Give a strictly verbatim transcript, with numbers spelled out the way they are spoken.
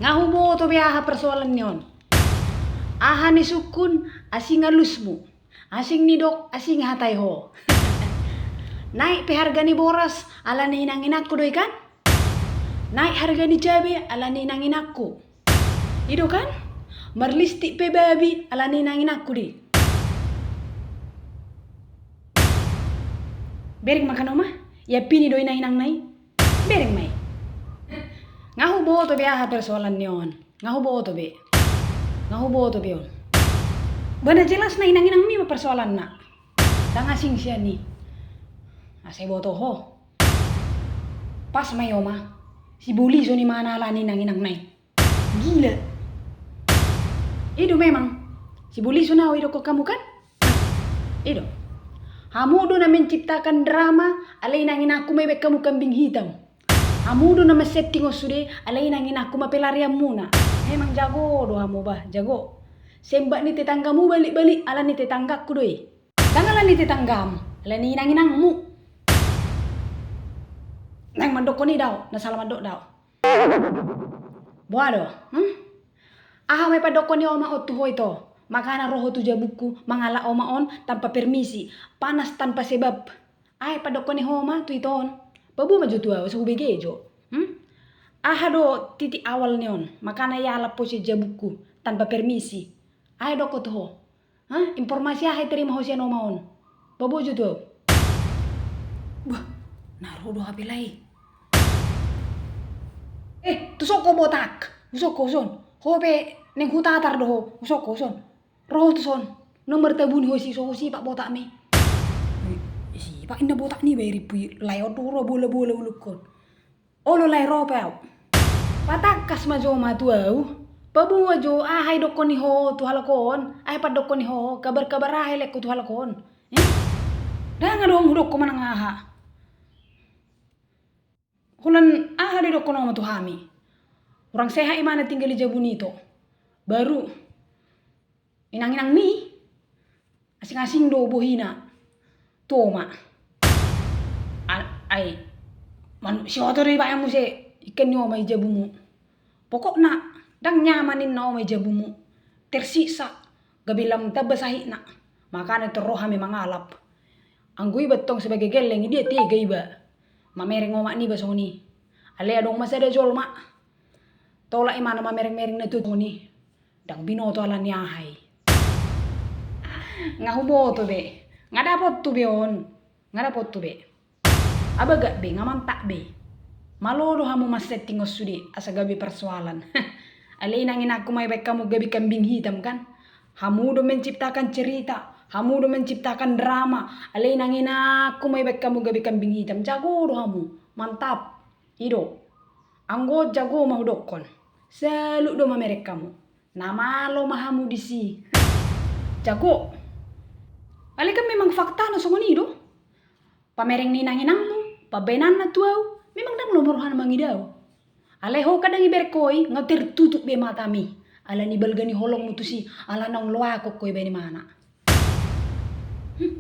Nga huboto be aha persoalan ni on. Aha ni sungkun, asing alusmu. Asing nidok, asing hatai ho. Naik pe harga ni boras, ala ni inang-inangku do i kan? Naik harga ni cabe, ala ni inang-inangku. I do kan? Marlistik pe babi, ala ni inang-inangku do i. Bereng ma kan oma? Iampini do inang-inangna i. Bereng ma i. Nga huboto be aha persoalan ni on. Nga huboto be. Nga huboto be on. Ba na jelasna inang-inangmi ma persoalanna. Ndang asing sian i. Asa iboto ho. Pas ma i oma. Sibolison i ma na ala ni inang-inangna i. Gila. I do memang. Sibolison au, idokkon hamu kan? I do. Hamu do na menciptakan drama, alai inang-inangku ma ibaen hamu kambing hitam. Hamu do na mansetting on sude, alai inang-inangku ma pelarianmuna. Memang jago do hamu bah, jago. Sembat ni tetanggamu balik-balik, ala ni tetanggangku do i. Ndang ala ni tetanggam, ala ni inang-inangmu. Naeng mandokkon i do au, na sala mandok do au. Boha do? Hmm? Aha ma ipandokkon ni oma on tu ho ito? Makana ro ho tu jabungku mangalap oma on tanpa permisi, panas tanpa sebab. Aha ipandokkon ni ho oma tu ito on? Paboa ma jo tu au, asa hubege jo. Hmm? Aha do titik awal ni on? Makana ialap ho sian jabungku tanpa permisi. Aha idokkon tu ho? Hah? Informasi aha i terima ho sian oma on? Paboa jo tu au. Bah, na ro do hape lai. Eh, tuson ho botak. Tuson ho tuson. Ho pe naeng hutatar do ho. Tuson ho tuson. Ro ho tuson. Na martabuni ho si so, husipak botakmi. Eh, sipak inna botak niba i, ripu i, lae on do ro bola-bola ulungkon. Olo, lae, ro pe au. Patangkas ma jo oma tu au. Paboa jo aha idokkon ni ho tu halak on. Aha ipandokkon ni ho, kabar-kabar aha ilehon ho tu halak on. Eh? Ndang adong hudokkon manang aha. Holan aha do idokkon oma tu hami. Hurang sehat imana tinggal di jabu ni ito. Baru inang-inangmi asing-asing do bohina tu oma. A-, ai, manuk sioto do ibaen muse ikan ni oma i jabumu. Pokokna, ndang nyaman inna oma i jabumu. Tersiksa, gabe lam tamba sahitna. Makana tor ro hami mangalap. Anggo iba tong sebagai gelleng i, dia tega iba mamereng omak niba songon i. Alai adong ma sada jolma tolak imana mamereng-mereng na tutu songon i. Ndang binoto ala ni aha i. Nga huboto be. Nga dapothu be on. Nga dapothu be. Abagak be, nga mantap be. Malo do hamu mansetting on sude asa gabe persoalan. Alai inang-inangku ma ibaen hamu gabe kambing hitam kan? Hamu do menciptakan cerita, hamu do menciptakan drama. Alai inang-inangku ma ibaen hamu gabe kambing hitam. Jago do hamu. Mantap. I do. Anggo jago ma hudokkon. Salut do mamereng hamu. Na malo ma hamu disi. Jago. Alai kan memang faktana songon i do. Pamereng ni inang-inangmu, pambaenanna tu au, memang ndang lomo rohana mangida au. Alai ho kan ndang ibereng ho i, nga tertutup be matami. Ala ni balga ni holongmu tusi, ala naung loakon ho ibaen imana. Hmm,